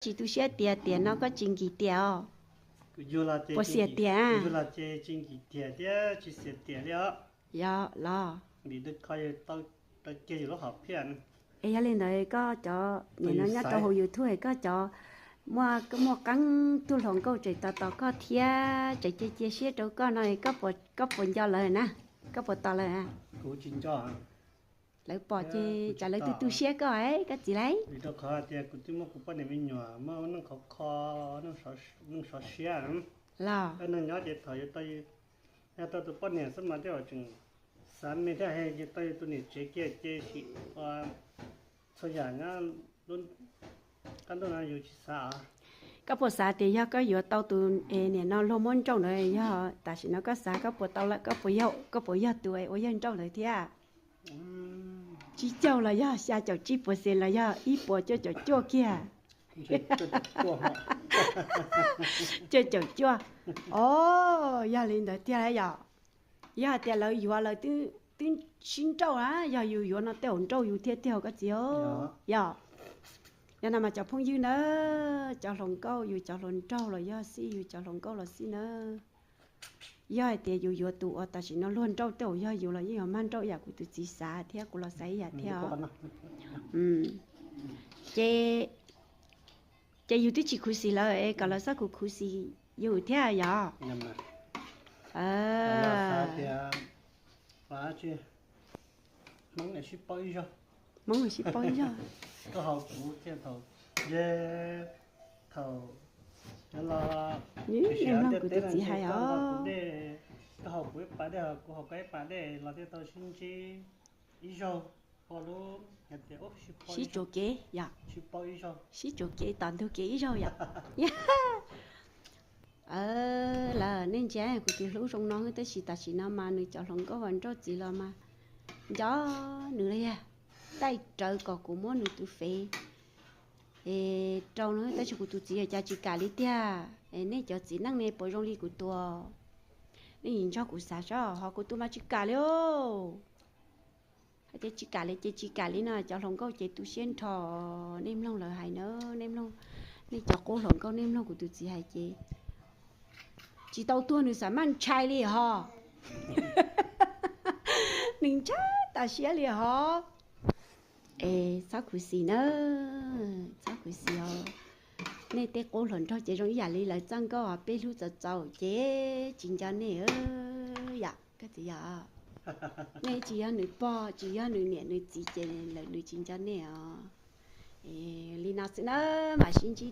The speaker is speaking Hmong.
Tsis tu siab tias tiam no koj tsis nkim tiam os? Puas xiam tiam? Yog los, es yog li ntawd koj cov nim no nyob rau hauv YouTube es koj cov muaj, muaj qeeb tug hluas nkauj tseem tos tos koj thiab tseem cia cia siab rau koj no, koj puas nco lawv na? Koj puas tos lawv? Lawv pom ces cas lawv tu tu siab koj, koj txiv lauj? Vim rau qhov tias kuv twb muab kuv poj niam me nyuam muab neej khov kho, neej sov siab. Los neej nyob ces thaum yus tau, yog tau tus poj niam xwb mas tej zaum tseem xav me thiab, ces tau yus tus niam tsev kiag ces sim ua txhua yam nyob lub qab ntuj no yus tsis xav. Koj puas xav tias yog koj yuav tau tus niam no luag muab nrauj ntawd, yog tam sim no koj xav koj puas tau lawm, koj puas yog, koj puas yog tus ua yawg nrauj ntawd thiab? Tsib caug los yog xya caum tsib puas xees los yog ib puas cuaj caum cuaj kiag? Cuaj caum cuaj. Os, yog li ntawd tiag yom? Yog hais tias lawv yuav lawv twb sib nrauj na, yog yus yuav no tej zaum nrauj yus thiab tiag koj txiv. Yog, yog no mas cov phooj ywg na, cov hluas nkauj, yus cov hluas nraug los yog xij, yus cov hluas nkauj los xij na, yog hais tias yus yuav tus uas tam sim no luag nrauj tej zaum yog yus los yeej yuav mag nrauj ib yam kuv tus txiv xav thiab kuv los xav ib yam thiab os. Ces, ces yus twb tsis khuv xim lawm es kom lawv txhob khuv, khuv xim yus thiab yom? Hmoob sib paub ib zaug. Thaum, thaum, nej mloog kuv tus txiv hais os. Koj haus kuv ib pas dej, kuv haus koj ib pas dej los thiaj tau sib ntsib ib zaug. Sib tsuas kev yom? Sib tsuas kev tom ntug kev ib zaug yom? Lawm, nej ntsia kuv tus hlub zoo no, tab sis tam sim no mas nws cov hluas nkauj uas nrauj txiv los mas nco nws li yag. Taij rawv kom kuv muab nws tus fev es rau no, tab sis kuv tus txiv cas tsis kam li tiag. Nej cov txiv neej ne puas zoo li kuv tus? Nej yeej nrog kuv xav seb ho kuv tus mas tsis kam li os. Hais tias tsis kam li ces tsis kam li no, cov hluas nkauj ces tu siab nrho. Nej mloog lawv hais na, nej mloog, nej cov qub hluas nkauj nej mloog kuv tus txiv hais ces tsis tau tuag nws xam maj ntshai li hos. Nws ntshai tas siab li hos. Es txhob khuv xim na, txhob khuv xim os. Nej tej qub hluas nraug ces zoo ib yam li lawv txoj nkauj os, peb hlub txaus txaus ces tsis nco nej yom, koj txiv yom. Nej tsis yog nws pog, tsis yog nws niam nws txiv ces lawv nws tsis nco nej os. Li no xwb na, mam sib ntsib